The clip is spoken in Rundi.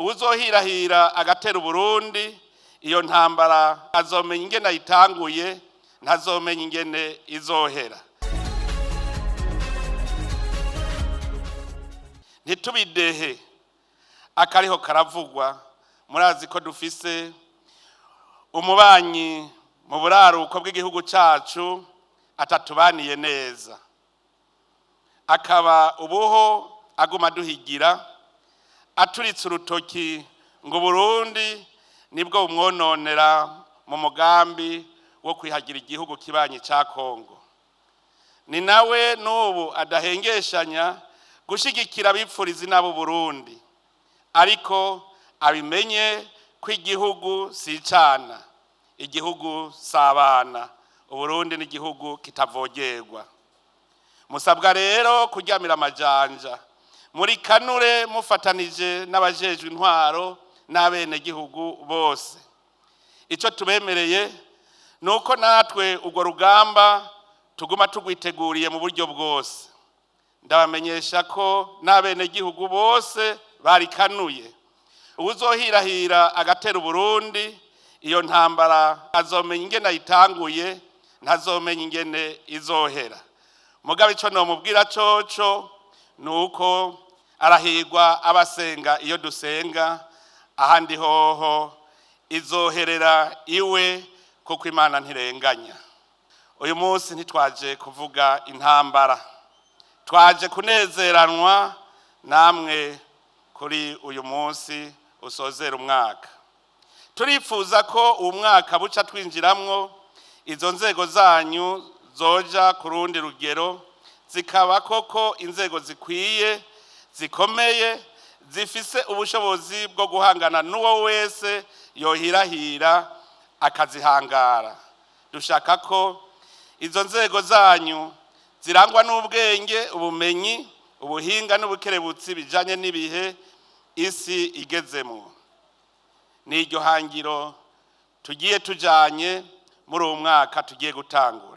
Uwuzohirahira agatera Uburundi, iyo ntambara azomenya ingene ayitanguye, ntazomenya ingene izohera. Ntitubidehe akariho karavugwa. Murazi ko dufise umubanyi mu buraruko bw'igihugu cacu atatubaniye neza, akaba ubuho aguma aduhigira aturitse urutoki ngo Burundi nibwo bumwononera mu mugambi wo kwihagira igihugu kibanyi ca Kongo. Ni nawe n'ubu adahengeshanya gushigikira abipfuriza inabo Burundi, ariko abimenye ko igihugu si icana, igihugu si abana. Uburundi ni igihugu kitavogerwa. Musabwa rero kuryamira amajanja muri kanure, mufatanije n'abajejwe intwaro n'abenegihugu bose. Icyo tubemereye ni uko natwe urwo rugamba tuguma tugwiteguriye mu buryo bwose. Ndabamenyesha ko n'abenegihugu bose barikanuye. Uwuzohirahira agatera Uburundi, iyo ntambara azomenya ingene ayitanguye, ntazomenya ingene izohera. Mugabo ico nomubwira coco ni uko arahigwa abasenga iyo dusenga, ahandi hoho izoherera iwe, kuko Imana ntirenganya. Uyu munsi ntitwaje kuvuga intambara, twaje kunezeranwa namwe kuri uyu munsi usozera umwaka. Turifuza ko uwo mwaka buca twinjiramwo izo nzego zanyu zoja ku rundi rugero, zikaba koko inzego zikwiye, zikomeye, zifise ubushobozi bwo guhangana n'uwo wese yohirahira akazihangara. Dushaka ko izo nzego zanyu zirangwa n'ubwenge, ubumenyi, ubuhinga n'ubukerebutsi bijanye n'ibihe isi igezemo. N'iryo hangiro tugiye tujanye muri uwo mwaka tugiye gutangura.